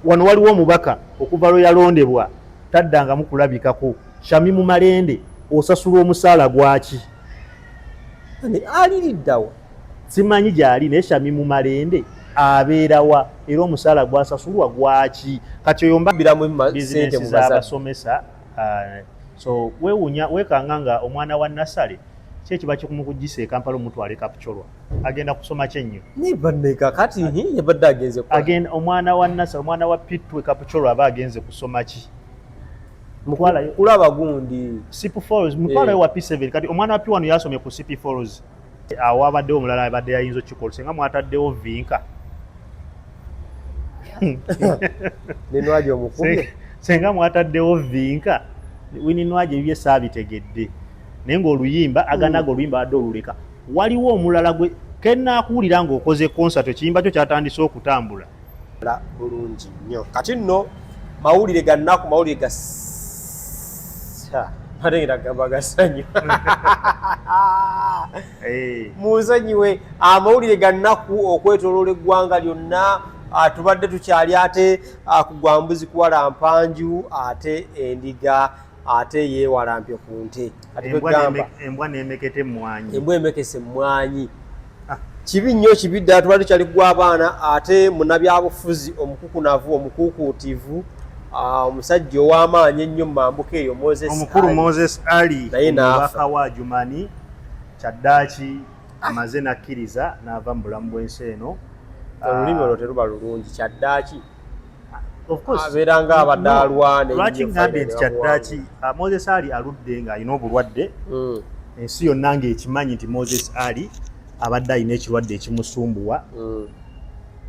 Wano waliwo omubaka okuva lwe yalondebwa taddangamu kulabikako. Shamimu Malende, osasula omusaala gwaki? Aliriddawa? Simanyi gyali, naye Shamimu Malende abeerawa era omusaala gwasasulwa gwaki? Kati oyo mba bizinensi z'abasomesa. So wewunya wekanga nga omwana wa nasale ki ekiba kikumukugisa e Kampala omutwale Kapchorwa, agenda kusoma kyennyo. Kati yabadde agenze agenda omwana wa nasale, omwana wa P2 e Kapchorwa aba agenze kusoma ki? Kulaba gundi. Sipi Falls, mutwalayo wa P7. Kati omwana wa P1 yasomye ku Sipi Falls. Awo abaddewo omulala abadde yayinza okukikola singa mwataddewo Vinka. Nenwaji omukubye. Senga mwataddewo Vinka, Winnie Nwagi ebibye saabitegedde, naye ng'oluyimba aganaga oluyimba abadde oluleka. Waliwo omulala gwe kenaakuwulira ng'okoze concert, ekiyimba kyo kyatandise okutambula bulungi nnyo. Kati nno mawulire ga nnaku, mawulire ga matengera gamba gasanyu, munsonyiwe. Amawulire ga nnaku okwetoloola eggwanga lyonna. Tubadde tukyali ate kugwa mbuzi kuwala mpanju, ate endiga ate yeewalampye ku nte. Embwa nemeketa emmwanyi. Embwa emekesa emmwanyi, kibi nnyo, kibi ddala. Tubadde tukyali gwa abaana, ate munnabyabufuzi omukukunavu, omukuukuutivu, omusajja ow'amaanyi ennyo mu mambuka eyo, Moses Omukulu Moses Ali, naye omubaka wa Adjumani, kyaddaaki amaze nakkiriza n'ava mu bulamu bw'ensi eno. Olulimi olwo teruba lulungi, kyaddaaki. Abeera nga abadde alwana. Lwaki ngambye nti kyaddaaki? Moses Ali aludde ng'alina obulwadde. Ensi yonna ng'ekimanyi nti Moses Ali abadde alina ekirwadde ekimusumbuwa.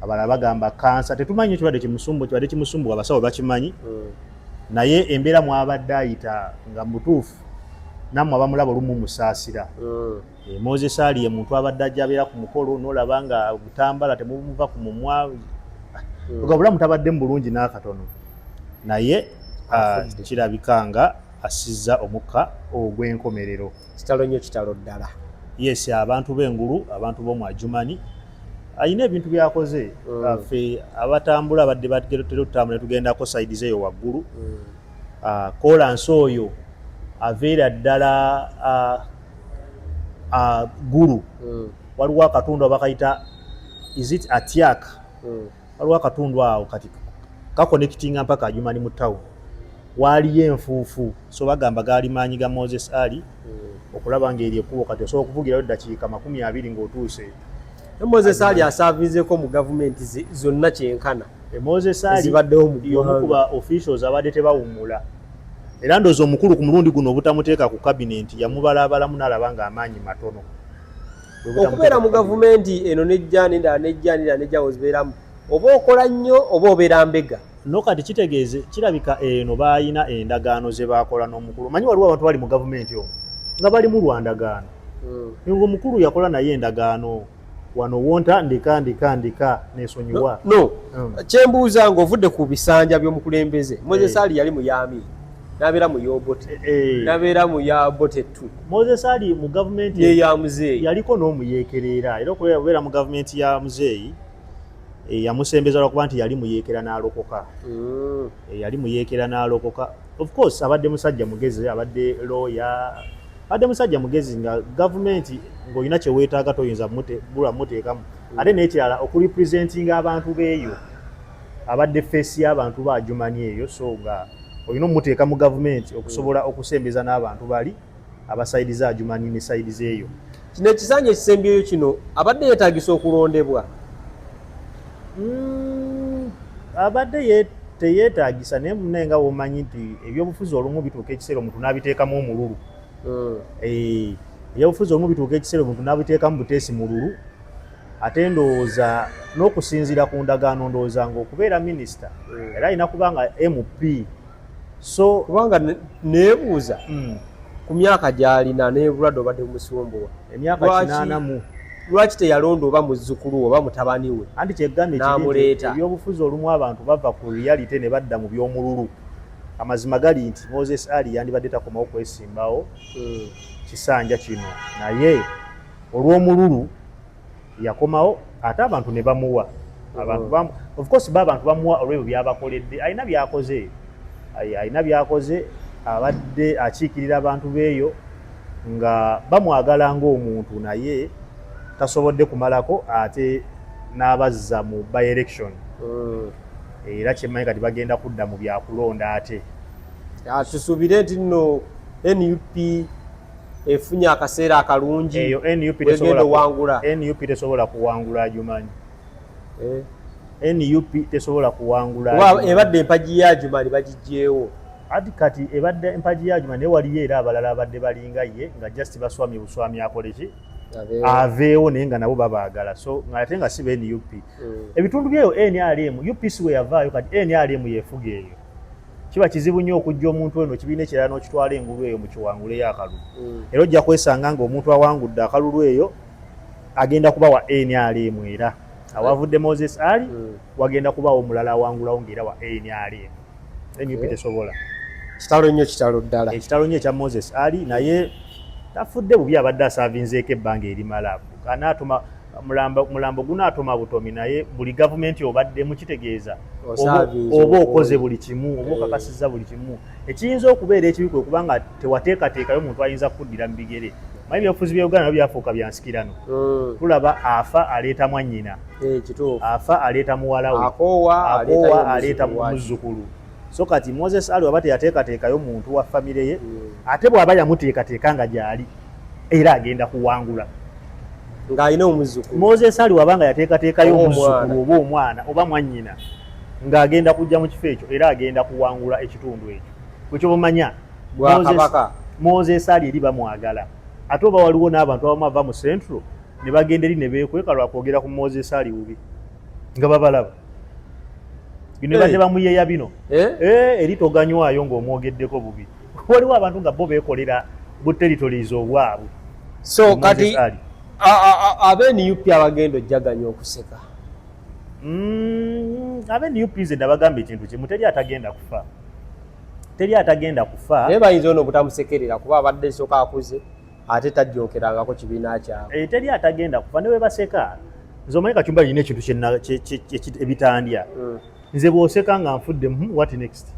Abalala bagamba kansa, tetumanyi ekirwadde kimusumbuwa, kibadde kimusumbuwa, abasawo bakimanyi. Naye embeera mwabadde ayita nga mutuufu, nammwe abamulaba olumu musaasira. Moses Ali ye muntu abadde ajja abeera ku mukolo n'olaba nga butambala temumuva ku mumwa, nga obulamu tabadde mu bulungi n'akatono, naye kirabika nga assizza omukka ogw'enkomerero. Kitalo nnyo, kitalo ddala. Yes, abantu b'engulu, abantu b'omu Adjumani, alina ebintu byakoze. Ffe abatambula abadde batera otutambula tugendako side eyo waggulu, kolansi oyo aveera ddala Gulu. Waliwo akatundu abakayita, is it Atiak? Waliwo akatundu awo kati kaconnectinga mpaka Adjumani mu town, waaliyo enfuufu. So bagamba gaali maanyi ga Moses Ali okulaba ng'eri ekkubo kati osobola okuvugirayo ddakiika 20 ng'otuuse. Moses Ali asaavinzeeko mu gavumenti zonna kyenkana. Moses Ali ezibaddewo mu y'omu ku ba officials abadde tebawummula, era ndowooza omukulu ku mulundi guno obutamuteeka ku cabinet yamubalabalamu n'alaba ng'amaanyi matono. Okubeera mu gavumenti eno nejja nendala nejja nendala nejja, ozibeeramu oba okola nnyo oba obeera mbega. No kati kitegeeze kirabika eno baayina endagaano ze baakola n'omukulu. Manyi waliwo abantu bali mu gavumenti omwo nga bali mu lwandagaano, nga omukulu yakola naye endagaano, wano wonta ndika ndika ndika nesonyiwa. No, kyembuuza, ng'ovudde ku bisanja by'omukulembeze, Moses Ali yali mu Yami, n'abeera mu y'Obote, n'abeera mu ya Obote two. Moses Ali mu gavumenti ye ya muzeeyi yaliko n'omuyeekerera, era okubeera mu gavumenti ya muzeeyi yamusembeza lwakuba nti yali muyeekera n'alokoka. Yali muyeekera n'alokoka. Of course abadde musajja mugezi, abadde lawyer, abadde musajja mugezi nga gavumenti ng'olina kyeweetaaga toyinza bula muteekamu. Ate n'ekirala, okurepresentinga abantu beeyo, abadde face y'abantu ba Adjumani eyo, so nga olina omuteeka mu gavumenti okusobola okusembeza n'abantu bali aba side za Adjumani ne side zeeyo. Kino ekisanja ekisembyeyo kino abadde yeetagisa okulondebwa? Abadde teyeetagisa, naye munaye nga womanyi nti ebyobufuzi olumu bituuka ekiseera omuntu n'abiteekamu omululu. Ebyobufuzi olumu bituuka ekiseera omuntu n'abiteekamu buteesi mululu. Ate ndowooza n'okusinziira ku ndagaano, ndowooza ng'okubeera minisita era alina kuba nga MP, so Kubanga neebuuza ku myaka gy'alina n'ebulwadde obadde bumusumbuwa. Emyaka 80 mu. Lwaki teyalonda oba muzzukulu we oba mutabani we? Anti kyegambye kiri nti N'amuleeta. Ebyobufuzi olumu abantu bava ku reality ne badda mu by'omululu. Amazima gali nti Moses Ali yandibadde takomawo kwesimbawo kisanja kino, naye olw'omululu yakomawo, ate abantu ne bamuwa abantu. Of course ba abantu bamuwa olw'ebyo byabakoledde, alina byakoze, alina byakoze, abadde akiikirira abantu beeyo nga bamwagala ng'omuntu, naye tasobodde kumalako ate n'abazza mu by election. Era kyemmanyi kati bagenda kudda mu byakulonda ate. Tusuubire nti nno NUP efunye akaseera akalungi. Eyo NUP wegenda owangula. NUP tesobola kuwangula, ajumanyi. NUP tesobola kuwangula. Ebadde empagi ya Jumani bagigyewo. Ati kati ebadde empagi ya Jumani, naye waliyo era abalala abadde balinga ye nga just baswamye buswamye akole ki, aveewo, naye nga nabo babaagala, so ate nga si ba NUP. Ebitundu byeyo NRM, UPC we yavaayo, kati NRM yefuga eyo. Kiba kizibu nnyo okujja omuntu eno ekibiina ekirala n'okitwala engulu eyo mukiwanguleyo akalulu. Era ojja kwesanga nga omuntu awangudde akalulu eyo agenda kuba wa NRM, era awavudde Moses Ali wagenda kubawo omulala awangulawo ng'era wa NRM. NUP tesobola. Kitalo nnyo, kitalo ddala. Ekitalo nnyo ekya Moses Ali, naye tafudde bubi, abadde asaavinzeeko ebbanga erimala. Anaatuma mulambo gunaatoma butomi, naye buli gavumenti obaddemu kitegeeza oba okoze buli kimu, oba okakasizza buli kimu. Ekiyinza okubeera ekibi kwe kubanga tewateekateekayo muntu ayinza kukuddira mu bigere. Manyi ebyobufuzi bya Uganda nabyo byafuuka bya nsikirano. Tulaba afa aleeta mwannyina, afa aleeta muwala we, akoowa aleeta muzzukulu. So kati Moses Ali waba teyateekateekayo muntu wa famire ye, ate bw'aba yamuteekateeka nga gy'ali, era agenda kuwangula. Ng'alina omuzzukulu. Moses Ali waba nga yateekateekayo omuzzukulu oba omwana oba mwannyina ng'agenda kujja mu kifo ekyo, era agenda kuwangula ekitundu ekyo. Bwekyo bumanya Moses Ali eri bamwagala, ate oba waliwo n'abantu abamu ava mu Central ne bagenda eri ne beekweka lwakwogera ku Moses Ali bubi nga babalaba bino badde bamuyeeya bino eri toganywayo ng'omwogeddeko bubi. Waliwo abantu nga bo beekolera bu territories obwabwe. So kati abe NUP abagenda ojjaganya okuseka? Abe NUP nze nabagamba ekintu kimu, teri atagenda kufa, teri atagenda kufa. Naye bayinza ono obutamusekerera kuba abadde nsooka akuze ate tajjokerangako kibiina kyabwe. Teri atagenda kufa, ne webaseka. Nze omanyi Kacumba lina ekintu ebitandya. Nze bw'oseka nga nfudde, what next?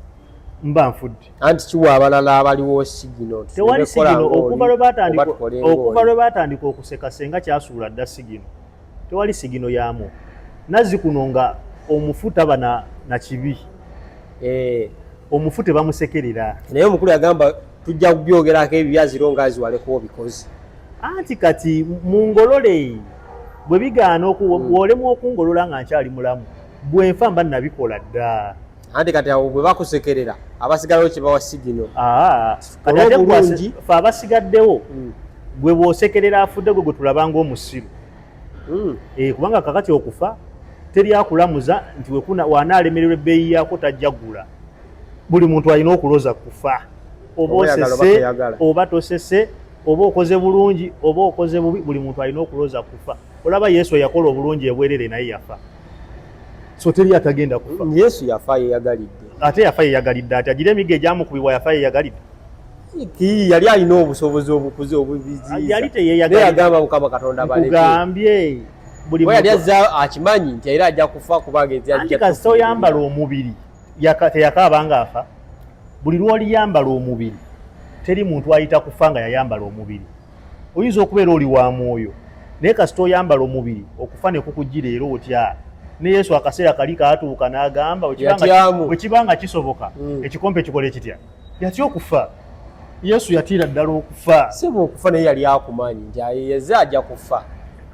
Mba nfudde. Anti kiwa abalala abaliwo signal. Tewali signal. Okuva lwe batandika okuseka, senga kyasuula dda signal. Tewali signal yaamu nazzi kuno nga omufu taba na kibi. Omufu tebamusekerera. Naye omukulu yagamba tujja kubyogerako ebyo byaziro nga aziwaleko obikozi. Anti kati mungolole bwe bigaana, bw'olemwa okungolola nga nkyali mulamu, bwenfa mba nabikola dda. Anti kati awo bwe bakusekerera, abasigalawo kibawa signal. Kati ate fe abasigaddewo, gwe bw'osekerera afudde, gwe gwe tulabanga omusiru. Kubanga kakati okufa teri akulamuza nti wanaalemererwa ebbeeyi yaako tajja ggula. Buli muntu alina okuloza kufa, oba osese oba tosese, oba okoze bulungi oba okoze bubi, buli muntu alina okuloza kufa. Olaba Yesu yakola obulungi ebwerere, naye yafa. So teri atagenda kufa. Yesu yafa yeyagalidde. Ate yafa yeyagalidde ati agira emigo egyamukubibwa, yafa yeyagalidde. Yali alina obusobozi obukuze obubiziiza. Yali teyeyagalidde. Yagamba Mukama Katonda baleke. Nkugambye buli yali azza akimanyi nti era ajja kufa kubanga ensi ajja. Kasita oyambala omubiri, teyakaaba nga afa. Buli lw'oliyambala omubiri, teri muntu ayita kufa nga yayambala omubiri. Oyinza okubeera oli wa mwoyo, naye kasita oyambala omubiri, okufa ne kukujjira era otya. Ne Yesu akaseera kali kaatuuka n'agamba bwe kiba nga kisoboka, ekikompe kikole kitya? Yatya okufa. Yesu yatiira ddala okufa. Sebo okufa naye yali akumanyi nti yeze ajja kufa.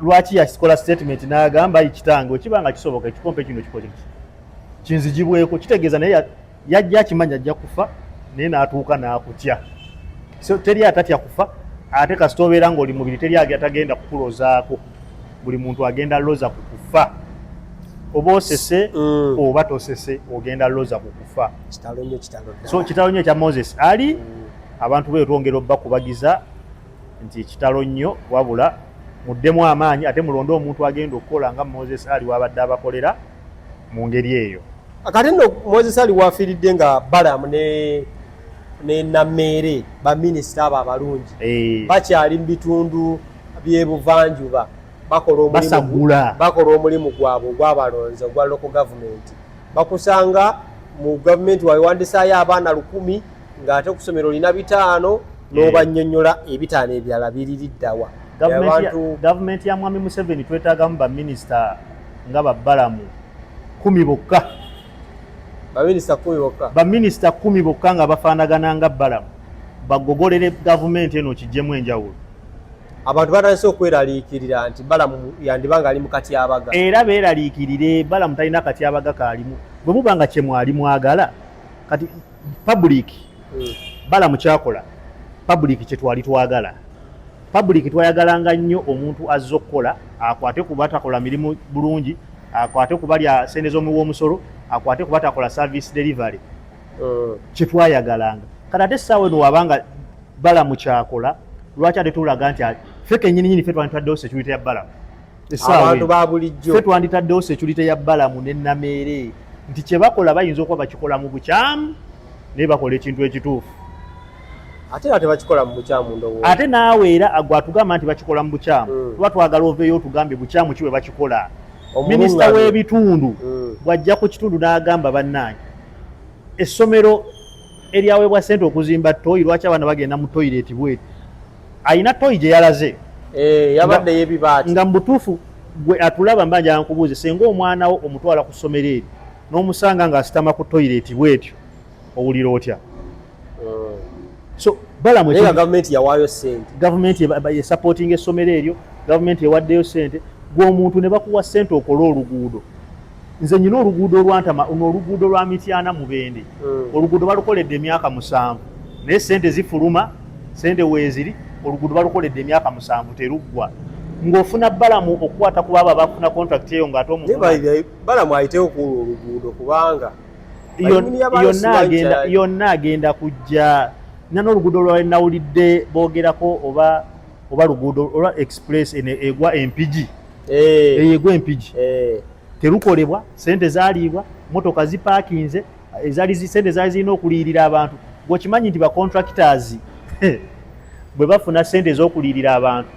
Lwaki yakikola statement n'agamba, ayi kitange, wekiba nga kisoboka, ekikompe kino kikole kinzigibweko? Kitegeeza naye yajja akimanyi ajja kufa, naye n'atuuka n'akutya. So teri atatya kufa. Ate kasita obeera ng'oli mubiri, teri atagenda kukulozaako. Buli muntu agenda loza ku kufa, oba osese oba tosese, ogenda loza ku kufa. Kitalo nnyo, kitalo. So kitalo nnyo ekya Moses Ali. Abantu beyo twongera obbakubagiza nti kitalo nnyo, wabula muddemu amaanyi ate mulonde omuntu agenda okukola nga Moses Ali wabadde abakolera mu ngeri eyo. Kati nno Moses Ali wafiiridde nga Balamu ne Nammeere, baminisita abo abalungi, bakyali mu bitundu by'ebuvanjuba. Bakola omulimu, Basagula. Bakola omulimu gwabwe ogwabalonzi ogwa local government. Bakusanga mu gavumenti wawandisaayo abaana 1000, ng'ate ku ssomero olina 500, n'obannyonnyola 500 ebirala biririddawa. Abantu Gavumenti ya Mwami Museveni twetaagamu baminisita nga babbalamu 10 bokka. Baminisita 10 bokka. Baminisita 10 bokka nga bafaanagana nga Balamu, bagogolere gavumenti eno kijjemu enjawulo. Abantu batandise okweraliikirira nti Balamu yandiba nga ali mu katyabaga. Era beeraliikirire, Balamu talina katyabaga kaalimu. Bwe muba nga kye mwali mwagala, kati public Balamu kyakola, public kye twali twagala. Public twayagalanga nnyo omuntu azze okukola akwate ku batakola mirimu bulungi, akwate ku balya sente z'omuwi w'omusolo, akwate ku batakola service delivery, kye twayagalanga. Kati ate essaawa eno wabanga Balamu kyakola, lwaki ate tulaga nti ffe kennyini nyini ffe twanditaddewo security ya Balamu? Essaawa Abantu eno. ba bulijjo. Ffe twanditaddewo security ya Balamu ne Nameere, nti kye bakola bayinza okuba bakikola mu bukyamu, naye bakola ekintu ekituufu. Ate era tebakikola mu bukyamu, ndowooza. Ate naawe era gwe atugamba nti bakikola mu bukyamu, tuba twagala oveeyo otugambye bukyamu ki bwe bakikola. Omulungamye. Minisita w'ebitundu bw'ajja ku kitundu n'agamba, "Bannange, essomero eryaweebwa ssente okuzimba toyi, lwaki abaana bagenda mu toilet bweti?" Ayina toyi gye yalaze. Eh, yabadde y'ebibaati. Nga mu butuufu gwe atulaba, mba njala nkubuuze, senga omwana wo omutwala ku ssomero eri n'omusanga ng'asitama ku toilet bwetyo, owulira otya? So Balamu Naye nga gavumenti yawaayo ssente. Gavumenti esupportinga essomero eryo, gavumenti ewaddeyo ssente. Gwe omuntu ne bakuwa ssente okole oluguudo. Nze nyina oluguudo olwantama, ono oluguudo lwa Mityana Mubende. Oluguudo balukoledde emyaka 7, naye ssente zifuluma, ssente weeziri, oluguudo balukoledde emyaka 7 teruggwa. Ng'ofuna Balamu okukwata ku baabo abafuna contract eyo ng'ate Naye omuvuna. Balamu ayitewo kuwulwa oluguudo kubanga bayinginiya baayo Yonna simanyi agenda yonna agenda kujja nina n'oluguudo lwa nawulidde boogerako, oba luguudo olwa express eno egwa Empigi. Eyo egwa Empigi terukolebwa, sente zaliibwa, motoka zipaakinze, ezali sente zaali zirina okuliyirira abantu. Gweokimanyi nti bacontractors bwe bafuna sente ez'okuliyirira abantu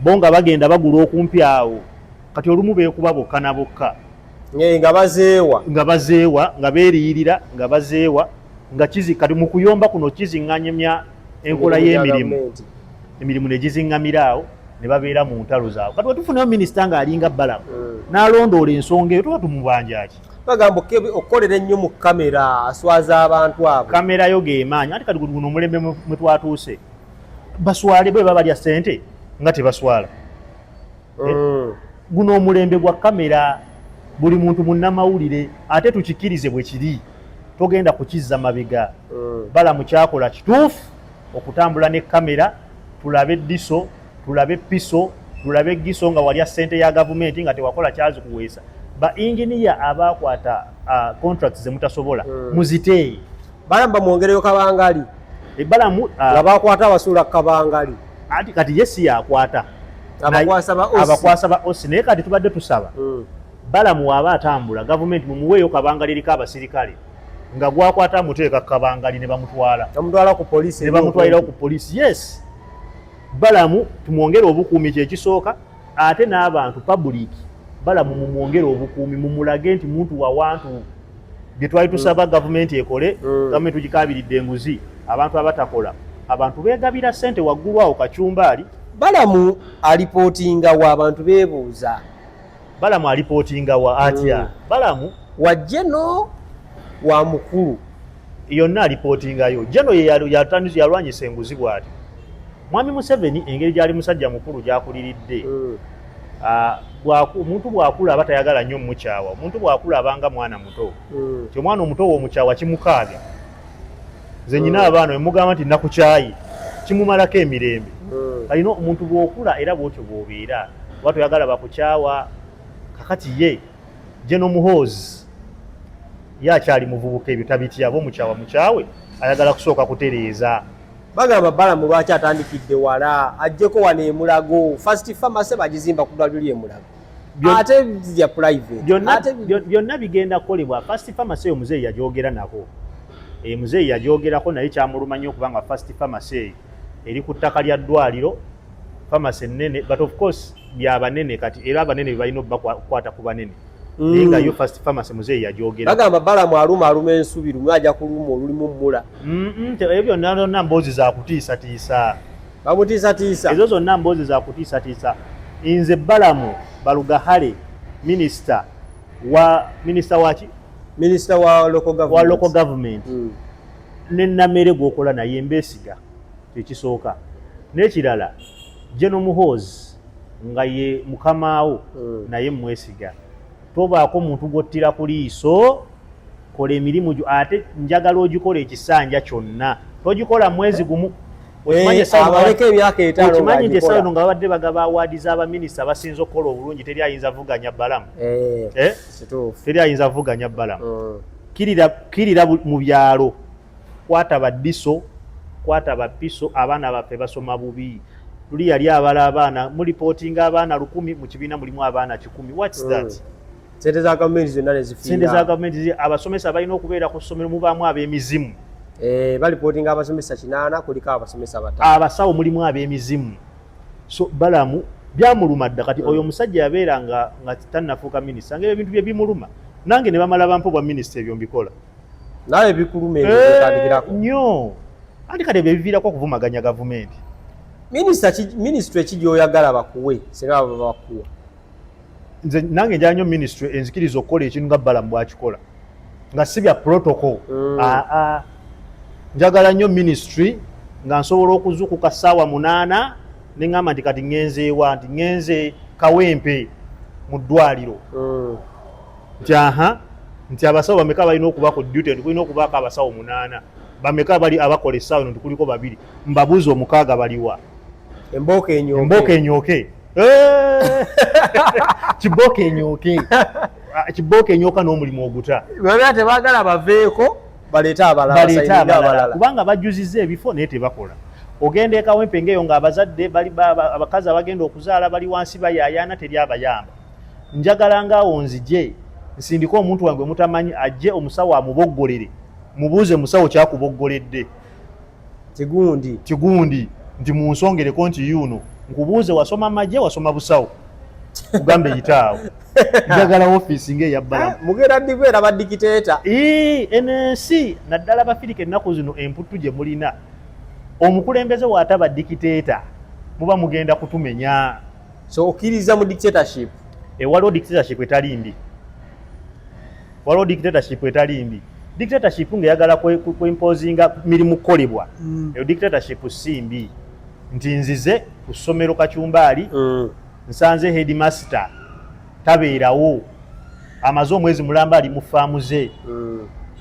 bo nga bagenda bagula okumpi awo, kati olumu beekuba bokka na bokka. Nga bazeewa. Nga bazeewa, nga beeriyirira, nga bazeewa, nga kizi kati mu kuyomba kuno kiziŋŋanyemya enkola Emirimu gya y'emirimu. gavumenti. Emirimu ne giziŋŋamira awo ne babeera mu ntalo zaabwe. Kati wetufunayo minisita ng'alinga Balamu n'alondoola ensonga eyo, tuba tumubanja ki? Bagamba okukolera ennyo mu kamera aswaza abantu abo. Kamera yo gemaanyi, ate kati guno omulembe mwe twatuuse, baswale bwe baba balya ssente nga tebaswala. Guno omulembe gwa kamera, buli muntu munnamawulire, ate tukikirize bwe kiri, togenda kukizza mabega. Balamu kyakola kituufu, okutambula ne kamera, tulabe diso, tulabe piso, tulabe giso nga walya ssente ya gavumenti nga tewakola kyazikuweesa. Ba inginiya abakwata contracts zemutasobola, muzite. Balamu bamwongereyo kabangali. Balamu Nga bakwata abasuula ku kabangali. Anti kati ye si yakwata. Abakwasa ba OC. Abakwasa ba OC. Naye kati tubadde tusaba Balamu waaba atambula, gavumenti mumuweeyo kabangali eriko abasirikale, nga gwakwata amuteeka ku kabangali ne bamutwala. Bamutwala ku poliisi. Ne bamutwalirawo ku poliisi, yes. Balamu tumwongere obukuumi, kyekisooka. Ate n'abantu public, Balamu mumwongere obukuumi, mumulage nti muntu wawantu. Bye twali tusaba gavumenti ekole, gavumenti tugikabiridde enguzi, abantu abatakola, abantu beegabira ssente waggulu awo kacumbaali. Balamu alipootinga wa? Abantu beebuuza. Balamu alipootinga wa atya? Balamu Wa general, wa mukulu? Yonna alipootingayo. General ye yalwanyisa enguzi bw'ati. Mwami Museveni engeri gyali musajja mukulu gy'akuliridde, omuntu bw'akula aba tayagala nnyo mukyawa. Omuntu bw'akula abanga mwana muto. Ti omwana omuto w'omukyawa kimukaabya. Nze nyina abaana, emugamba nti nakukyayi, kimumalako emirembe. Alina omuntu bw'okula era bw'otyo bw'obeera, oba toyagala bakukyawa. Kakati ye General Muhoozi ye akyali muvubuka, ebyo tabitya, aba omukyawa mukyawe, ayagala kusooka kutereeza. Bagamba Balamu lwaki atandikidde wala, ajjeko wano emulago. First pharmacy bagizimba ku ddwaliro ly'emulago, ate ya private. Byonna byonna bigenda kukolebwa. First pharmacy eyo muzeeyi yagyogera nako. Muzeeyi yagyogerako, naye kyamuluma nnyo okubanga first pharmacy eyo eri ku ttaka lya ddwaliro, pharmacy ennene. But of course Byabanene kati, era abanene bebalina okukwata ku banene, naye nga yo First Pharmacy muzeeyi yajogera. Bagamba Balamu aluma aluma ensubi, lumu ajja kuluma olulimu mmula. Ebyo byonna byonna mboozi za kutiisatiisa. Bamutiisatiisa. Ezo zonna mboozi za kutiisatiisa. Nze Balamu Barugahare, minisita wa, minisita waki? Minisita wa local government. Wa local government. Ne Namere gwokola naye mbeesiga, kyekisooka. N'ekirala, General Muhoozi nga ye mukamaawo, naye mwesiga. Tobaako muntu gwottira ku liiso, kola emirimu gyo, ate njagala ogikola ekisanja kyonna, togikola mwezi gumu. Okimanyi abaleka emyaka 5. Okimanyi nti essaawa eno nga babadde bagaba awaadi z'abaminisita abasinze okukola obulungi, teri ayinza vuganya Balamu. Eh? Teri ayinza vuganya Balamu. Kirira mu byalo, kwata badiso, kwata bapiso, abaana baffe basoma bubi. Luli yali abala abaana, mulipootinga abaana 1000, mu kibiina mulimu abaana 100. What's that? Sente za gavumenti zonna ne zifiira. Sente za gavumenti, abasomesa balina okubeera ku ssomero, mubaamu ab'emizimu. Balipootinga abasomesa 8, kuliko abasomesa 5. Abasawo mulimu ab'emizimu. So Balamu byamuluma dda kati. Oyo omusajja yabeera nga tannafuuka minisita, nga ebyo ebintu bye bimuluma. Nange ne bamala bampa obwa minisita, ebyo mbikola. Nawe bikuluma ebyo bitandikirako. Nnyo, anti kati ebyo ebiviirako okuvumaganya gavumenti. Minisita ki, minisitule ki gy'oyagala bakuwe singa baba bakuwa? Nze nange njala nnyo minisitule enzikiriza okukola ekintu nga Balamu bwakikola, nga si bya protocol. Aa, njagala nnyo ministry nga nsobola okuzukuka ssaawa 8 ne ŋŋamba nti kati ŋŋenzeewa, nti ŋŋenze Kawempe mu ddwaliro, nti aha, nti abasawo bameka balina okuba ku duty, nti kulina okubaako abasawo 8, bameka bali abakola essaawa eno, nti kuliko babiri, mbabuuza omukaaga baliwa? Embooko enyooke. Embooko enyooke. Eh! Kibooko enyooke. Ah, kibooko enyooka n'omulimu oguta. Babeera tebaagala baveeko baleete abalala. Baleete basayininge. Abalala. Abalala. Kubanga bajjuzizza ebifo naye tebakola. Ogenda e Kawempe ngaeyo ng'abazadde bali abakazi abagenda okuzaala bali wansi bayaayaana, teri abayamba. Njagala ngaawo nzije nsindike omuntu wange mutamanyi ajje omusawo amuboggolere, mubuuze musawo kyakuboggoledde. Kigundi. Kigundi, nti munsongereko nti yuno nkubuuze, wasoma magye, wasoma busawo, kugambe yitaawo. Njagala ofiisi ng'eya Balamu. Mugenda ddibeera ba dictator. Eno ensi, naddala Abafirika ennaku zino, emputtu gye mulina, omukulembeze waataba dictator muba mugenda kutumenya. So okkiriza mu dictatorship? Waliwo dictatorship etali mbi, waliwo dictatorship etali mbi. Dictatorship ng'eyagala kwimposinga mirimu kukolebwa, eyo dictatorship si mbi. Nti nzize ku ssomero Kacyumbaali, nsanze headmaster tabeerawo, amaze omwezi mulamba ali mu faamu ze.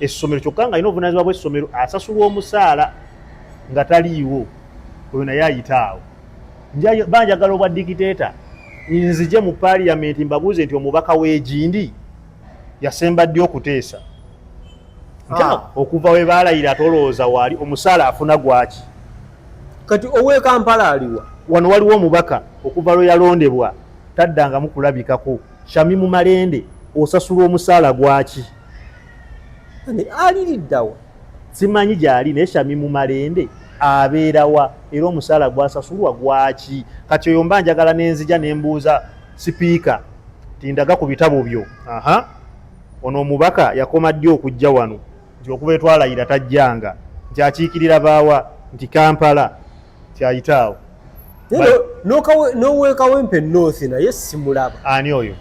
Essomero kyokka nga alina obuvunanyizibwa bw'essomero, asasulwa omusaala, nga taliiwo, oyo naye ayitaawo. Banjagala obwa dictator, nzije mu paaliyamenti mbabuuze nti omubaka w'egindi yasemba ddi okuteesa? Nti okuva we baalayira tolowooza waali, omusaala afuna gwaki? Kati ow'e Kampala aliwa? Wano waliwo omubaka okuva lwe yalondebwa taddangamu kulabikako, Shamimu Malende, osasulwa omusaala gwaki? Ani aliriddawa? Simanyi gyali, naye Shamimu Malende abeerawa era omusaala gwasasulwa gwaki? Kati oyo mba njagala nenzija nembuuza sipiika tindaga ku bitabo byo, aha, ono omubaka yakoma ddi okujja wano? Nti okuva etwalayira tajjanga. Nti akiikirira baawa? Nti Kampala. Nti ayitaawo. N'ow'e Kawempe North naye simulaba. Ani oyo?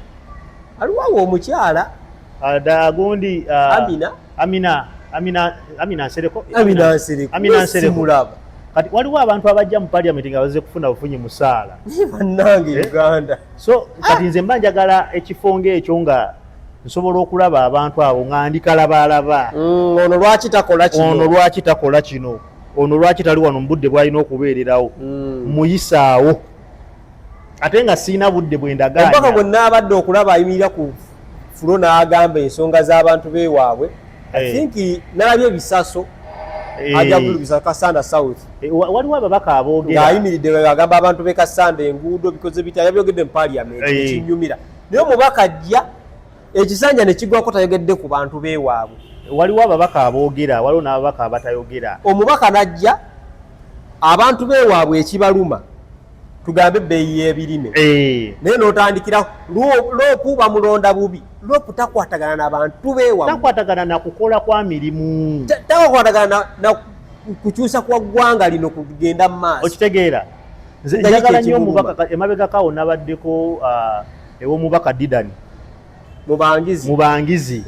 Aliwawo omukyala. Gundi. Amina. Amina, Amina, Amina Nsereko. Amina Nsereko. Amina Nsereko. Simulaba. Kati waliwo abantu abajja mu parliament nga bazze kufuna bufunyi musaala. Bannange. Eh? Uganda. So kati nze mba njagala ekifo ng'ekyo nga nsobola okulaba abantu abo nga ndi kalabalaba. Ono lwaki takola kino? Ono lwaki takola kino? Ono lwaki tali wano mu budde bw'alina okubeererawo? Muyisaawo, ate nga siina budde bwe Empaka ndagaanya. Bwe naabadde okulaba ayimirira ku floor n'agamba ensonga z'abantu beewaabwe. I think nalabye ebisaso ajja kulubiza Kasanda South. Waliwo ababaka aboogera. Ng'ayimiridde agamba abantu b'e Kasanda enguudo bikoze bitya, yabyogedde mu parliament. Ekinyumira naye omubaka ajja ekisanja ne kigwako tayogedde ku bantu beewaabwe. Waliwo ababaka aboogera, waliwo n'ababaka abatayogera. Omubaka n'ajja abantu beewaabwe ekibaluma. Tugambe ebbeeyi y'ebirime, naye n'otandikira LOP bamulonda bubi. LOP takwatagana n'abantu beewamu. Takwatagana na kukola kwa mirimu. Takwatagana na kukyusa kwa ggwanga lino kugenda mu maaso. Okitegeera, nze Nga njagala kiki nnyo ekimuluma? omubaka emabegakawo nabaddeko ew'omubaka Didani Mubangizi. Mubangizi.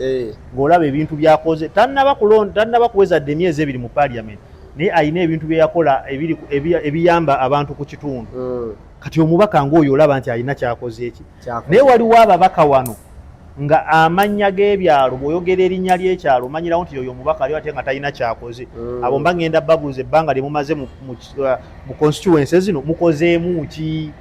Ng'olaba ebintu byakoze, tannaba kulonda, tannaba kuweza dde emyezi 2 mu parliament, naye alina ebintu bye yakola ebiyamba abantu ku kitundu. Kati omubaka ng'oyo olaba nti alina kyakoze eki. Kyakoze. Naye waliwo ababaka wano nga amannya g'ebyalo, bw'oyogera erinnya ly'ekyalo omanyirawo nti oyo omubaka aliwo, ate nga talina kyakoze. Abo mba ngenda babuuza, ebbanga lye mumaze mu constituency zino mukozeemu ki?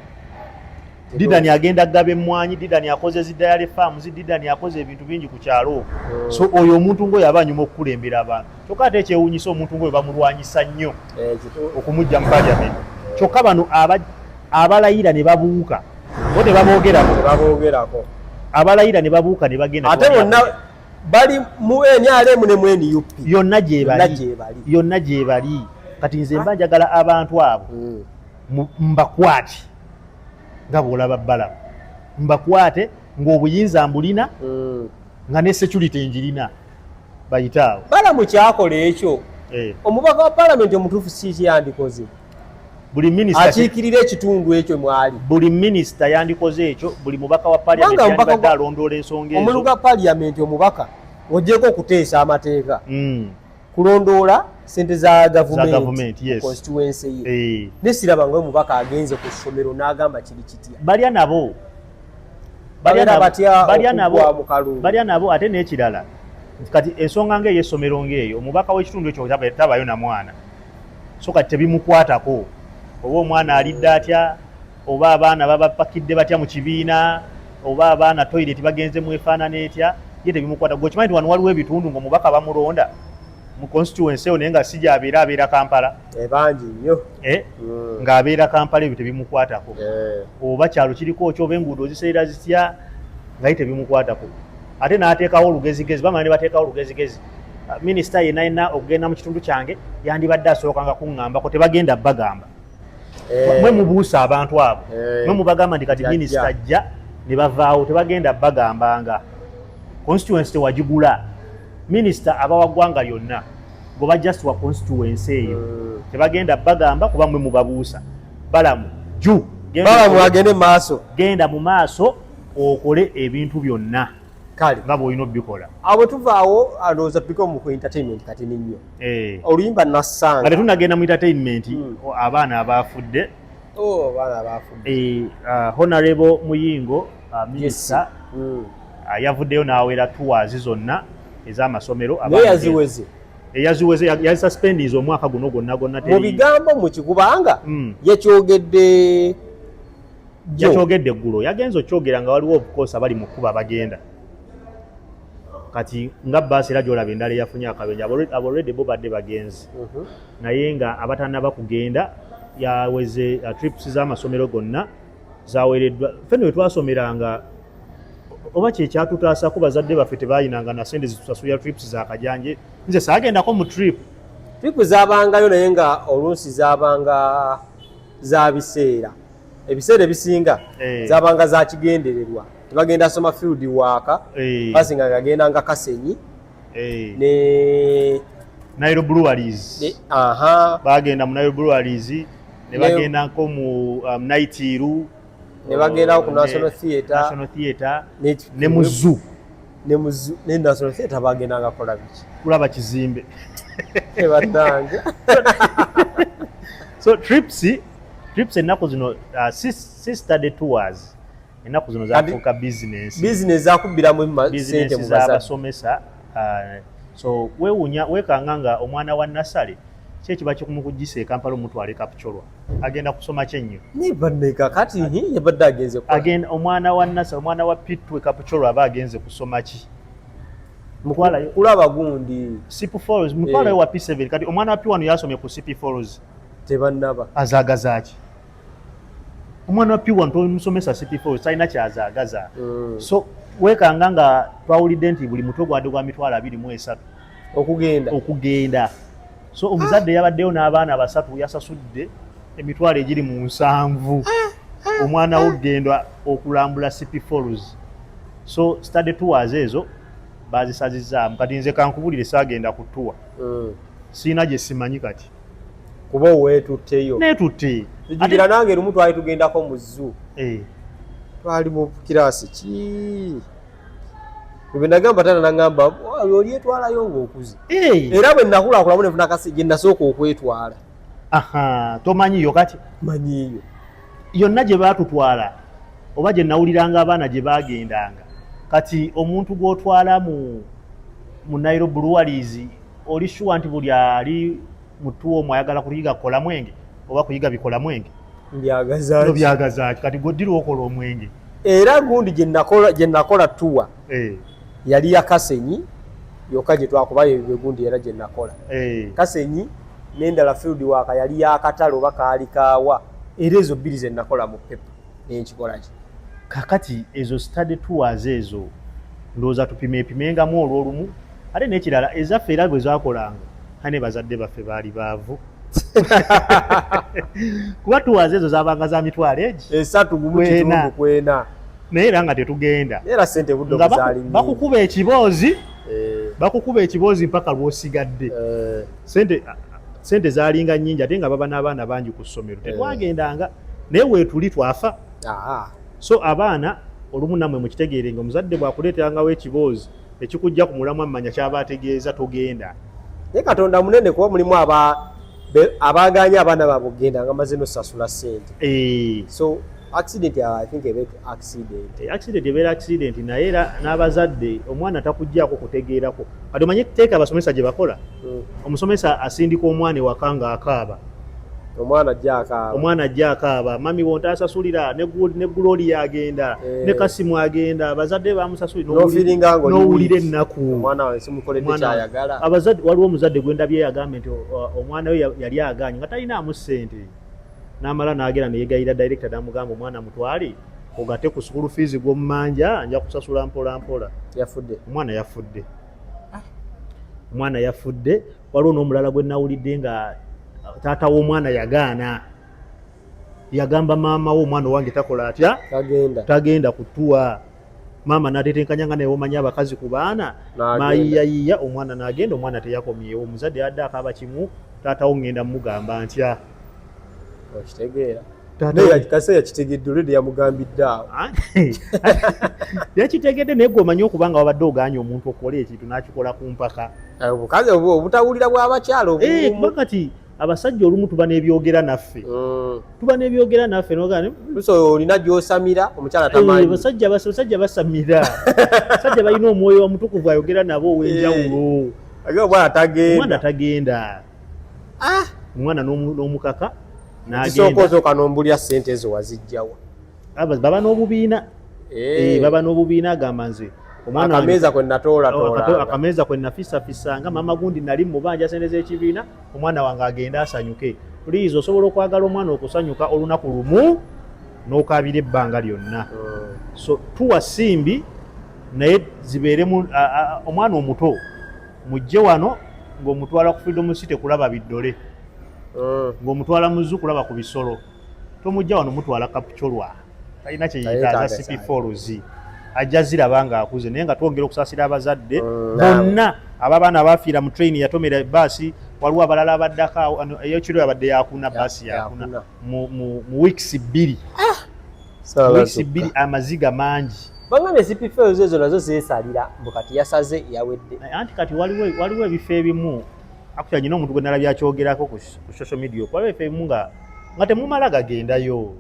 Didani agenda gaba emmwanyi, Didani akoze zi dairy farms, Didani akoze ebintu bingi ku kyalo okwo. So oyo omuntu ng'oyo aba anyuma okukulembera abantu. Kyokka ate ekyewuunyisa, omuntu ng'oyo bamulwanyisa nnyo okumujja mu parliament. Kyokka bano abalayira ne babuuka bo tebaboogerako. Tebaboogerako. Abalayira ne babuuka ne bagenda Ate bonna bali mu NRM ne mu NUP. Yonna gye Yonna bali. Gye bali. Yonna gye bali. Kati nze mba njagala abantu abo mbakwate nga bw'olaba Balamu, mbakwate ng'obuyinza mbulina, nga ne security njirina, bayite awo. Balamu kyakola ekyo, omubaka wa palamenti omutuufu si kyandikoze? Buli minisita Akiikirira ekitundu ekyo mwali. Buli minisita yandikoze ekyo, buli mubaka wa parliament Kubanga omubaka yandibadde alondoola ensonga Omulimu ezo. gwa paliyamenti, omubaka, ogyeko okuteesa amateeka, kulondoola sente za Za gavumenti gavumenti, yes. constituency ye. Ne siraba nga omubaka agenze ku ssomero n'agamba kiri kitya. Balya nabo. Balya Babeera nabo. batya Balya nabo. okuggwa mu kalulu? Balya nabo. Ate n'ekirala nti kati ensonga ng'ey'essomero ng'eyo, omubaka w'ekitundu ekyo tabayo na mwana, so kati tebimukwatako oba omwana alidde atya, oba abaana babapakidde batya mu kibiina, oba abaana toilet bagenze mu efaanana etya, ye tebimukwata. Gwe okimanyi nti wano waliwo ebitundu ng'omubaka bamulonda mu constituency eyo, naye nga si gy'abeera, abeera Kampala. Ebangi nnyo. Eh? Ng'abeera Kampala, ebyo tebimukwatako. Oba kyalo kiriko ki, oba enguudo ziseera zitya, nga ye tebimukwatako. Ate n'ateekawo olugezigezi, bamala ne bateekawo olugezigezi. Ah, minisita yenna yenna okugenda mu kitundu kyange yandibadde asookanga kuŋŋambako. Tebagenda bagamba. Mwe mubuusa abantu abo. Mwe mubagamba nti kati Yajja. minisita ajja, ne bavaawo. Tebagenda bagambanga. Constituency tewagigula. Minisita aba wa ggwanga lyonna, goba just wa constituency eyo. Tebagenda bagamba kuba mwe mubabuusa. Balamu ju genda Balamu okole. Agende mu maaso. Genda mu maaso okole ebintu byonna Kale. nga bw'olina obikola. Awo tuvaawo, ndowooza tupike mu ku entertainment kati nnyo. Oluyimba Nga Nassanga. tetunagenda mu entertainment, abaana abafudde. Oh, abaana abafudde. Honorable Muyingo, minisita, yavuddeyo n'awera tours zonna ez'amasomero. Naye Abaana yaziweze. Eyaziweze, yazisuspendinze omwaka guno gwonna gwonna. Mu Teri bigambo muki, kubanga yakyogedde jjo. Yakyogedde eggulo. Yagenze okyogera nga waliwo, of course, abali mu kkuba bagenda. Kati nga baasi era gyolaba endala eyafunye akabenje, abo already bo badde bagenzi, naye nga abatannaba kugenda yaweze trips z'amasomero gonna zawereddwa. Ffe ne twasomeranga, oba kyekyatutaasako, bazadde baffe tebayinanga na sente zitusasulira trips za kajanje. Nze saagendako mu trip. Trip zabangayo, naye nga oluusi zabanga za biseera, ebiseera ebisinga zabanga za kigendererwa, tebagenda soma field work. Basinga gagenda nga Kasenyi ne Nile Breweries. Ne aha. Bagenda mu Nile Breweries ne bagendako mu Naitiru. Ne bagendako ku National Theatre. National Theatre ne mu zoo. Ne mu zoo, ne National Theatre bagendanga kola biki? Kulaba kizimbe. Bannange. So trips ennaku zino, si study tours, ennaku zino zafuuka business. Business zakubbiramu sente Business mu bazadde. z'abasomesa. So weewuunya, weekanga nga omwana wa nursery ki ekiba kikumukugisa e Kampala omutwala e Kapchorwa, agenda kusoma kyennyo? Naye banneka kati yabadde agenze kukola. Agenda, omwana wa nursery, omwana wa P2 e Kapchorwa aba agenze kusoma ki? Mutwalayo Kulaba gundi. Sipi Falls, mutwalayo wa P7. Kati omwana wa P1 yasomye ku Sipi Falls. Tebannaba. Azaagaza ki omwana wa P1? Tomusomesa Sipi Falls, talina kyazaagaza. So weekanga nga twawulidde nti buli mutwe gwadde gwa 23,000 Okugenda. Okugenda. So omuzadde yabaddeyo n'abaana basatu, yasasudde Emitwalo egiri mu 70 omwana wo genda okulambula Sipi Falls. So study tours ezo bazisazizaamu. Kati nze kankubulire, saagenda ku tour. Siina gye simanyi kati. Kuba oweetutteyo. Neetutte. Jjukira nange lumu twali tugendako mu zoo. Twali mu kiraasi ki, bwe nagamba taata, nagamba, "Olyetwalayo ng'okuze." Era bwe nakulakulamu nefuna kasi gye nasooka okwetwala. Aha, tomanyiyo kati? Manyiyo. Yonna gye baatutwala oba gye nawuliranga abaana gye baagendanga. Kati omuntu gw'otwala mu Nile Breweries, oli sure nti buli ali mu tour omwo ayagala kuyiga kukola mwenge oba kuyiga bikola mwenge? Mbyagaza. Obyagaza ki? Kati gwe okola omwenge? Era gundi gye nakola tour yali ya Kasenyi yokka gye twakuba gundi, era gye nakola Kasenyi n'endala field work yali yakatale oba kaali kaawa, era ezo bbiri ze nakola mu pepa nenkikola ki. Kakati ezo study tours ezo ndowooza tupimeepimengamu olwolumu. Ate n'ekirala, ezaffe era bwe zakolanga ane bazadde baffe baali baavu, kuba tours ezo zabanga za mitwalo egi 3 gumu Kwena. kitundu kwena. Naye era nga tetugenda. Era sente budde nga buzaali nnyingi. Bakukuba ekiboozi. Bakukuba ekiboozi mpaka lw'osigadde. Sente zaalinga nnyingi, ate nga baba n'abaana bangi ku ssomero. Tetwagendanga, naye weetuli twafa. So abaana olumu nammwe mukitegeere nga omuzadde bw'akuleeterangawo ekiboozi ekikujja ku mulamwa, mmanya kyaba ategeeza togenda. Naye Katonda munene, kuba mulimu abaganye abaana baabwe okugenda nga maze nosasula sente. So accident, I think ebe accident. Accident ebeera accident, naye era n'abazadde omwana takugjaako kutegeerako. Kati omanye teeka abasomesa gye bakola. Omusomesa asindika omwana ewaka ng'akaaba. Omwana ajja akaaba. Omwana ajja akaaba, "Mami, wontasasulira ne Guloli yagenda." Ne Kasimu agenda, abazadde bamusasulira. N'ofeelinga ng'oli N'owulira weak. ennaku. Omwana wange simukoledde kyayagala. Abazadde, waliwo omuzadde gwe ndabye yagambye nti omwana we yali aganye nga talinaamu ssente, n'amala n'agenda neyegayira director, n'amugamba, "Omwana mutwale ogatte ku school fees gw'omumanja, nja kusasula mpola mpola." Yafudde? Omwana yafudde, omwana yafudde. Waliwo n'omulala gwe nawulidde nga taata w'omwana yagaana, yagamba maama we, "Omwana owange takola atya?" Tagenda. Tagenda kutuwa. Maama n'atetenkanya nga naye omanyi abakazi ku baana. N'agenda. Mayiyayiya, omwana n'agenda. Omwana teyakomyewo. Omuzadde yadde akaaba kimu, "Taatawo ŋŋenda mugamba ntya?" Okitegeera. Taata Naye kase yakitegedde, olwedde yamugambidde awo. Yakitegedde, naye gwe omanyi okuba nga wabadde oganye omuntu okukola ekintu n'akikola ku mpaka. Obukazi obutawulira bw'abakyala. Kuba kati abasajja olumu tuba n'ebyogera naffe. Tuba n'ebyogera naffe nogaa. So olina gy'osamira, omukyala tamanyi. Basajja basamira, basajja balina omwoyo omutukuvu ayogera nabo ow'enjawulo. Age omwana tagenda. Omwana tagenda. Omwana n'omukaka Kisooka n'agenda. Osooka n'ombulya ssente ezo wazijjawa? Baba n'obubiina. Baba n'obubiina, agamba, "Nze omwana wange Akameeza kwe natoolatoolanga. Akameeza kwe nafisafisanga mama gundi, nali mubanja sente z'ekibiina, omwana wange agende asanyuke." Please, osobola okwagala omwana okusanyuka olunaku lumu n'okaabira ebbanga lyonna. So tour simbi, naye zibeeremu omwana omuto mujje wano ng'omutwala ku Freedom City kulaba biddole, ng'omutwala mu zoo kulaba ku bisolo. Tomujja wano mutwala Kapchorwa, talina kyeyetaaza. Tayetaaga. Sipi Falls ajja ziraba ng'akuze, naye nga twongera okusaasira abazadde Bonna. Bonna ababaana bafiira mu train yatomera baasi. Waliwo abalala abaddako awo, ano, ey'ekiro yabadde yakuna, baasi yakuna. Yakuna. Mu weeks 2, Saala weeks zokka. 2, amaziga mangi. Bangambye Sipi Falls ezo nazo zeesalira, mbu kati yasaze yawedde. Anti kati waliwo ebifo ebimu, actually nyina omuntu gwe nalabye akyogerako ku social media okwo, waliwo ebifo ebimu nga temumala gagendayo.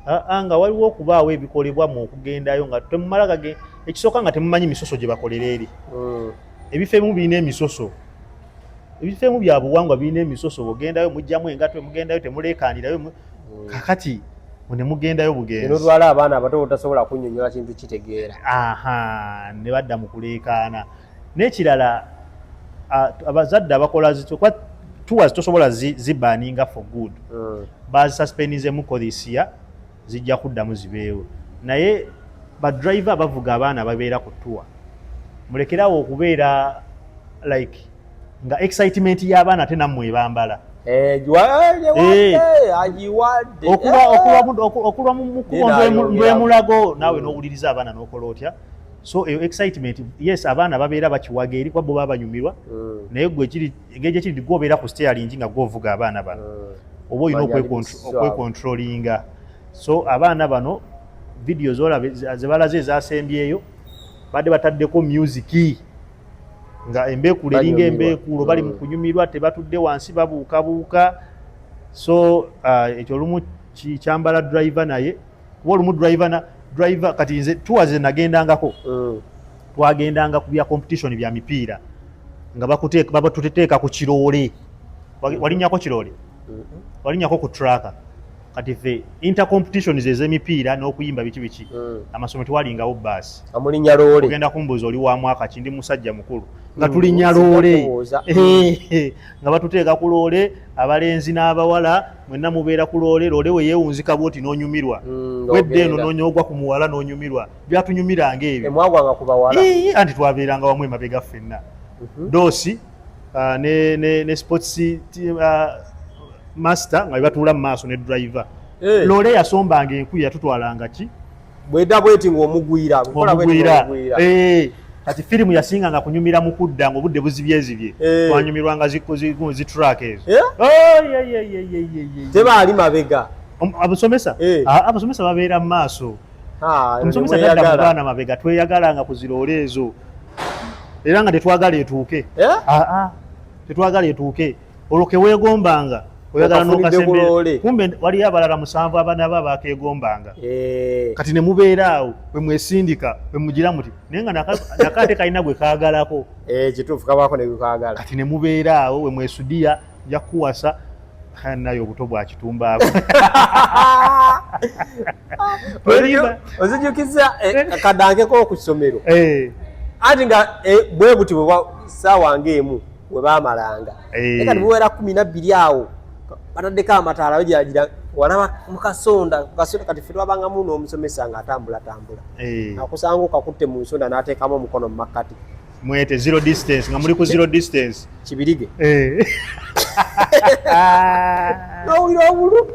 Aa, nga waliwo okubaawo ebikolebwa mu okugendayo nga temumala gage. Ekisooka nga temumanyi misoso gye bakolera eri. Ebifo ebimu birina emisoso, ebifo ebimu bya buwangwa birina emisoso. Bw'ogendayo mugjamu engato, mugendayo temuleekaanirayo. Kakati ne mugendayo bugenzi. Notwala abaana abato botasobola kunnyonnyola kintu kitegeera. Aha, ne badda mu kuleekaana. N'ekirala, abazadde abakola kuba tours tosobola zibaninga for good. Bazisuspendinzemuko this year, zijja kuddamu zibeewo, naye badriver abavuga abaana babeera ku tour, mulekerawo okubeera like nga excitement y'abaana ate nammwe ebambala. Agiwadde. Okulwa mu kkubo ndwemulago naawe n'owuliriza abaana n'okola otya. So eyo excitement, yes, abaana babeera bakiwaga eri kuba bo baba banyumirwa, naye gwe kiri engeri gyekiri nti gwobeera ku steering nga gwovuga abaana bano, oba olina Manya ali mu okwecontrollinga. So abaana bano video zolaba ze balaze ezasembyeyo, badde bataddeko music nga embeekulo eringa Banyumirwa. embeekulo, bali mu kunyumirwa, tebatudde wansi, babuukabuuka. So ekyo olumu kyambala driver, naye kuba olumu driver na driver kati nze tours ze nagendangako, twagendanga ku bya competition bya mipiira nga batuteeka ku kiroole. Walinnyako kiroole? Walinnyako ku truck? Kati ffe inter competitions ez'emipiira n'okuyimba biki biki, amasomero tewalingawo baasi. Amulinnya loole. Ogenda kumbuuza oli wa mwaka ki, ndi musajja mukulu nga tulinnya loole. Sijja kubuuza. Nga batuteeka ku loole, abalenzi n'abawala mwenna mubeera ku loole. Loole we yeewunzika bwoti n'onyumirwa, wedde eno ng'ogenda. N'onyogwa ku muwala n'onyumirwa, byatunyumiranga ebyo. Emwagwanga ku bawala? Ii, anti twabeeranga wamu emabega ffenna, doosi ne sports master nga bebatuula mu maaso ne driver. Loole yasombanga enku, yatutwalanga ki? Bwedda bweti ng'omugwira, nkola bweti. Omugwira. Ng'omugwira. Kati firimu yasinganga kunyumira mu kudda ng'obudde buzibyezibye. Twanyumirwanga zi truck ezo. Oh, ye, ye, ye, ye, ye, ye. Tebaali mabega? Abasomesa? Ah, abasomesa babeera mu maaso. Ha, Omusomesa ne tadda mu mweyagala. baana mabega. Tweyagalanga ku ziroole ezo era nga tetwagala etuuke. Ah, ah, tetwagala etuuke. Olwo keweegombanga oyagala Okafunidde n'okasembera. ku loole. Kumbe waliyo abalala musanvu abaana ba bakeegombanga. Kati ne mubeera awo bwe mwesindika bwe mugira muti, naye nga naka ate kalina gwe kaagalako. Kituufu, kabaako ne gwekaagala. Kati ne mubeera awo we mwesudiya nja kukuwasa. Naye obuto bwa kitumbaako. Tolimba. Ozijukiza akadankeko ku ssomero. Anti nga bwe buti bwe ssaawa ng'emu we baamalanga. Naye kati buwera 12 awo, bataddeko amataala, bagiragira walaba mukasonda mukasonda. Kati ffe twabangamu n'omusomesa ng'atambulatambula, akusanga okakutte mu nsonda n'ateekamu omukono mu makkati. Mwete zero distance, nga muli ku zero distance. Kibirige. N'owulira obulumi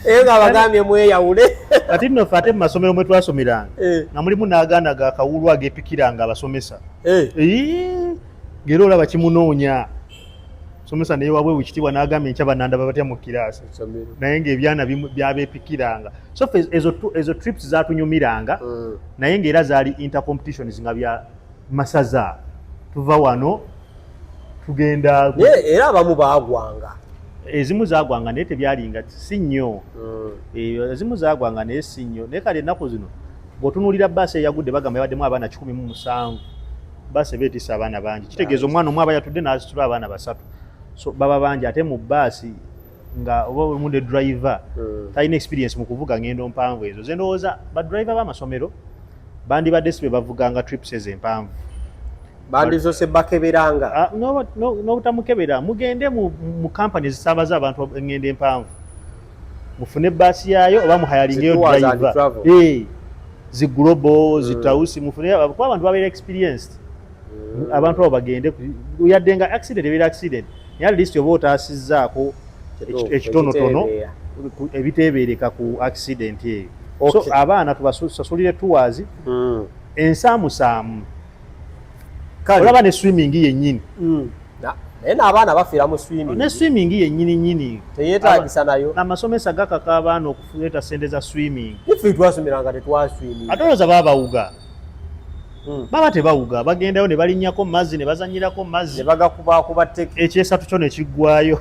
era nga bagambye mweyawule. Kati nno ffe ate mu masomero mwe twasomeranga, nga mulimu n'agaana ga kawuulu agepikiranga abasomesa. Ng'era olaba kimunoonya somesa naye wabwe ekitiibwa n'agamba enkya banandaba batya mu kiraasi, Essomero. naye ng'ebyana byabeepikiranga. So ffe ezo trips zatunyumiranga, naye ng'era zaali intercompetitions nga bya masaza, tuva wano tugenda. Naye era abamu baagwanga. Ezimu zagwanga naye tebyalinga si nnyo. Ezimu zagwanga naye si nnyo. Naye kale ennaku zino bw'otunuulira baasi eyagudde, bagamba yabaddemu abaana 107. Baasi eba etisse abaana bangi, kitegeeza omwana omu aba yatudde n'asitula abaana basatu, so baba bangi. Ate mu baasi nga oba olumu ne driver talina experience mu kuvuga ngendo mpanvu ezo. Ze ndowooza badriver b'amasomero bandibadde si be bavuganga trips ezo empanvu. Bandizose bakeberanga. Ah, n'obutamukebera, mugende mu kampani ezisaabaza abantu engendo empanvu, mufune baasi yaayo oba muhiringeyo Zi tours and driver. Travel. Zi global, zi tausi, mufune kuba abantu babeera experienced. Abantu abo bagende yadde nga accident ebeera accident, naye at least oba otaasizzaako ekitonotono ekiteebeera. Ebiteebereka ku accident eyo. So abaana tubasasulire tours ensaamusaamu. Kale. Olaba ne swimming yennyini. Naye n'abaana bafiira mu swimming. Ne swimming yennyini nyini. Teyeetagisa nayo. Amasomesa gakaka abaana okuleeta sente za swimming. Ife twasomeranga tetwaswimming. Ate olowooza baba bawuga? Baba tebawuga, bagendayo ne balinnyako mu mazzi ne bazannyirako mu mazzi. Ne bagakubakuba tteke. Ekyesatu kyo ne kiggwayo.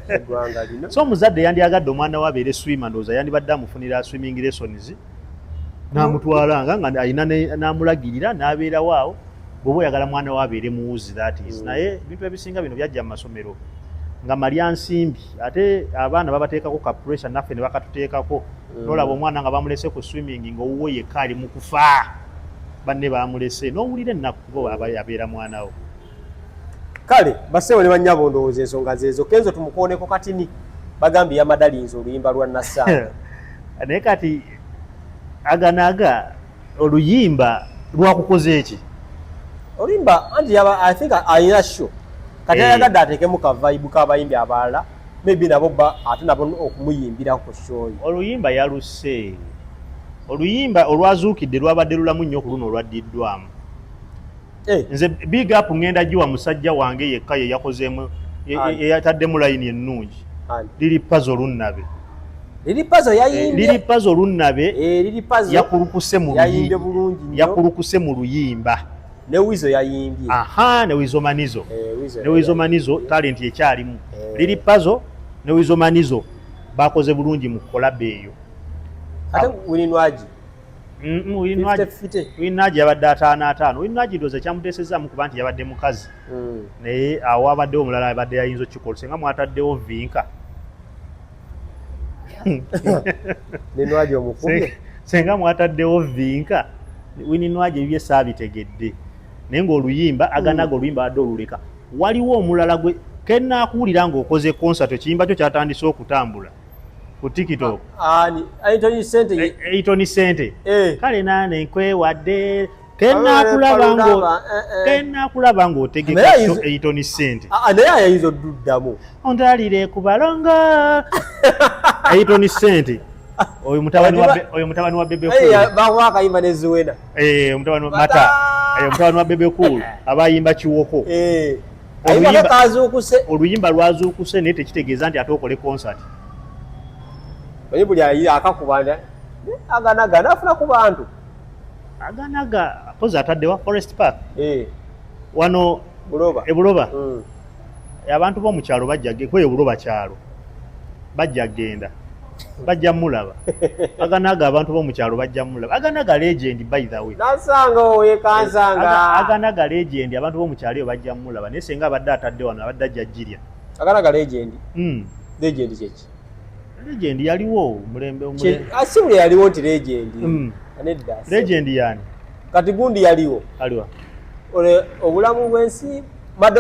Eggwanga lino. So omuzadde yandyagadde omwana we abeere swimmer, ndowooza yandibadde amufunira swimming lessons n'amutwalanga nga alina n'amulagirira n'abeerawo awo, bw'oba oyagala mwana we abeere muwuzi, that is. Naye ebintu ebisinga bino byajja mu masomero nga malya nsimbi, ate abaana babateekako ka pressure, naffe ne bakatuteekako. Nolaba omwana nga bamulese ku swimming ng'owuwo yekka ali mu kufa, banne bamulese, n'owulira ennaku kuba aba abeera mwana wo. Kale basewo ne bannyabo, ndowooza ensonga zeezo. Kenzo tumukooneko katini, bagambye yamadalinze oluyimba lwa Nassanga. Naye kati aganaga oluyimba lwakukoze eki? Oluyimba anti yaba, I think alina show. Kati ayagadde ateekemu ka vibe k'abayimbi abalala, maybe nabo ate nabo okumuyimbirako ku show ye. Oluyimba yaluse, oluyimba olwazuukidde lwabadde lulamu nnyo ku luno olwaddiddwamu. Nze big up ngenda giwa musajja wange yekka ye yakozeemu, yataddemu layini ennungi. Lili Pazo Lunnabe. Lili Pazo yayimbye. Lili Pazo Lunnabe. Lili Pazo yakulukuse mu yayimbye bulungi nnyo. Yakulukuse mu luyimba. Ne Wizo yayimbye. Aha, ne Wizo Manizo. Ne Wizo Manizo talent ekyalimu. Lili Pazo ne Wizo Manizo bakoze bulungi mu collab eyo. Ate Winnie Nwagi. Winnie yabadde 55. Winnie Nwagi ndowooza kyamuteesezaamu kuba nti yabadde mukazi. Naye awo abaddewo omulala abadde yayinza okukikola singa mwataddewo Vinka. Ne Nwagi omukubye. Singa mwataddewo Vinka, Winnie Nwagi ebibye saabitegedde. Naye ng'oluyimba aganaga oluyimba abadde oluleka. Waliwo omulala gwe kenaakuwulira ng'okoze concert, ekiyimba kyo kyatandise okutambula ku TikTok. Ani? Eitoni Sente. Eitoni Sente. Kale naane nkwewadde kenaakulaba ng'otegeka Eitoni Sente. Naye ayinza odduddamu. Ondalire ku balongo. Eitoni Sente. Oyo mutabani wa Bebe Cool. Bakuwa akayimba ne Zuena. Mutabani wa Mata. Mutabani wa Bebe Cool abayimba kiwoko. Oluyimba lwazuukuse naye tekitegeeza nti ate okole concert. Oye buli akakuba aganaga n'afuna ku bantu. Aganaga poza atadde wa Forest Park. Wano Buloba. Buloba. Abantu b'omu kyalo bajja kweyo Buloba kyalo. Bajja genda. Bajja mulaba. Aganaga abantu b'omu kyalo bajja mulaba. Aganaga legend by the way. Nasanga oye kansanga. Aganaga legend abantu b'omu kyalo bajja mulaba. Naye senga abadde atadde wano abadde ajja jirya. Aganaga legend. Legend kyeki? Legend yaliwo mulembe omulembe. Si buli yaliwo nti legend. Nedda. Legend yani. Kati gundi yaliwo. Aliwa. Ole obulamu bw'ensi Mad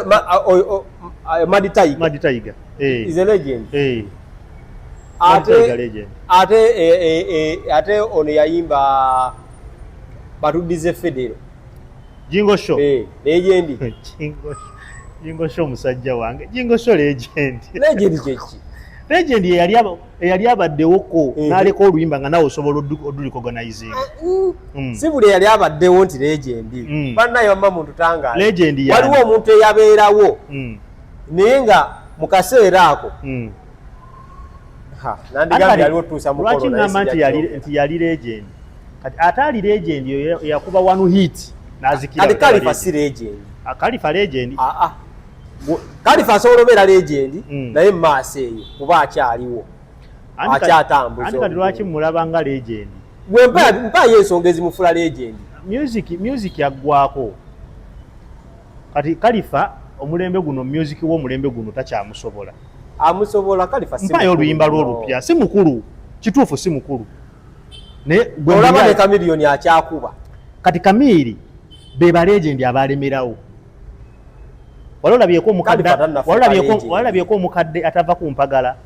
Tiger. Mad Tiger. Is a legend. Ate ono yayimba Batuddize Federo. Jingo Show. Legend. Jingo Show musajja wange. Jingo Show legend. Legend kyeki? Legend eyali abaddewoko n'aleka oluyimba nga nawe osobola odurecognizinga. Si buli eyali abaddewo nti legend. Bannaye wamma muntu tangaala. Legend yani. Waliwo omuntu eyabeerawo naye nga mu kaseera ako nandigambye yaliwo otuusa mukolo. Lwaki ngamba nti yali legend? Kati ate ali legend yakuba one hit n'azikira. Kati Khalifa si legend. Khalifa legend. Khalifa asobola obeera legend naye mu maaso eyo kuba akyaliwo. Akyatambuza. Anti kati lwaki mulaba nga legend? Gwe mpaayo ensonga ezimufula legend. Music yaggwako. Kati Khalifa omulembe guno music w'omulembe guno takyamusobola. Amusobola Khalifa si mpaayo oluyimba lw'olupya si mukulu. Kituufu si mukulu. Naye olaba ne Chameleone akyakuba. Kati Chameleone be ba legend abalemerawo. Walabyeko omukadde atava ku mpagala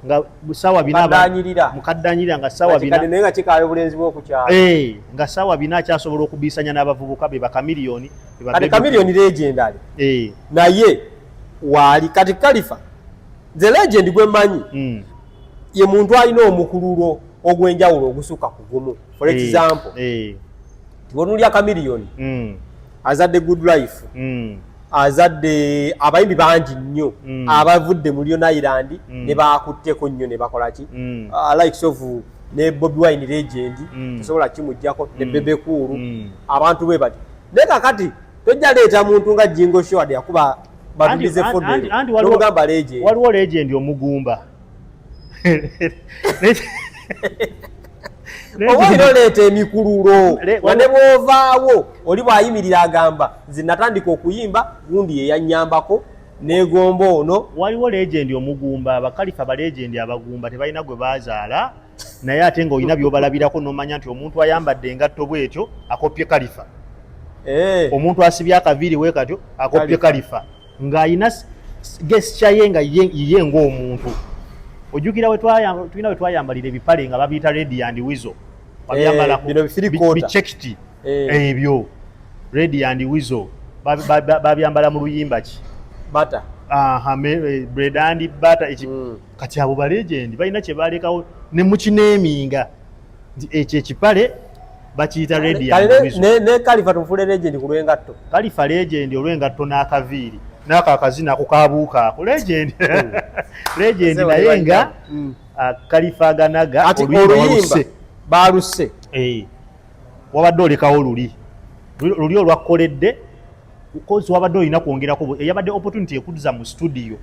nga ssaawa bina mukaddanyirira nga ssaawa bina naye nga kikaayo obulenzi bw'oku kyalo. Nga ssaawa bina akyasobola okubisanya n'abavubuka be ba Chameleone. Kati Chameleone legend ali. Naye waali kati Khalifa the legend gwe mmanyi ye muntu alina omukululo ogw'enjawulo ogusukka ku gumu. For example, tibonulya Chameleone azadde Good Life, azadde abayimbi bangi nnyo abavudde mu Leone Island ne bakutteko nnyo ne bakola ki, likes of ne Bobi Wine legend tosobola kimuggyako, ne Bebe Cool, abantu bwe bati. Naye kakati tojja leeta muntu nga Jingo Show wadde yakuba Batudize Fodero n'omugamba legend. Waliwo legend omugumba. Oba olina oleeta emikululo nga ne bw'ovaawo oli bw'ayimirira agamba nze natandika okuyimba gundi ye yannyambako neegomba ono. Waliwo legend omugumba, abakalifa ba legend abagumba tebalina gwe bazaala, naye ate ng'olina by'obalabirako n'omanya nti omuntu ayambadde engatto bw'etyo akopye Khalifa. Omuntu asibye akaviiri we katyo akopye Khalifa ng'alina gesture ye nga ye ng'omuntu. Ojjukira tulina we twayambalira ebipale nga babiyita Red and Weasel. Bichekiti ebyo Red and Weasel babyambala mu luyimba ki? Butter. Aha, bread and butter eki. Kati abo ba legend balina kye balekawo ne mukineeminga nti ekyo ekipale bakiyita Radio Kale and Weasel. Ne Kalifa tumufuule legend ku lw'engatto. Kalifa legend olw'engatto n'akaviiri n'ako akazina ako kabuuka ako legend, legend. Ese naye wali nga Kalifa Aganaga Ati oluyimba oluyimba waluse. Baluse. Eh, wabadde olekawo luli luli olwakoledde kozi wabadde olina kwongerako, eyabadde opportunity ekudduza mu studio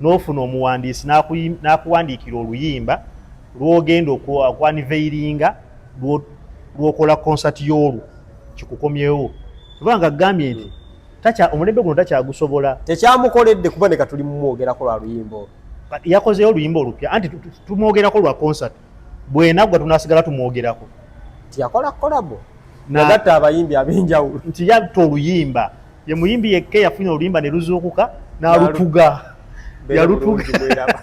n'ofuna omuwandiisi n'akuwandiikira oluyimba lwogenda okwaniveiringa lwokola concert y'olwo kikukomyewo, kubanga agambye nti omulembe guno takyagusobola. Tekyamukoledde kuba ne katuli mumwogerako lwa luyimba olwo. Kati yakozeyo oluyimba olupya, anti tumwogerako lwa concert, bwenaggwa tunasigala tumwogerako. Tiyakola collabo, yagatta abayimbi ab'enjawulo. Nti yatta oluyimba, ye muyimbi yekka eyafunye oluyimba ne luzuukuka n'alutuga. Beera Yalutuga. bulungi, mweraba.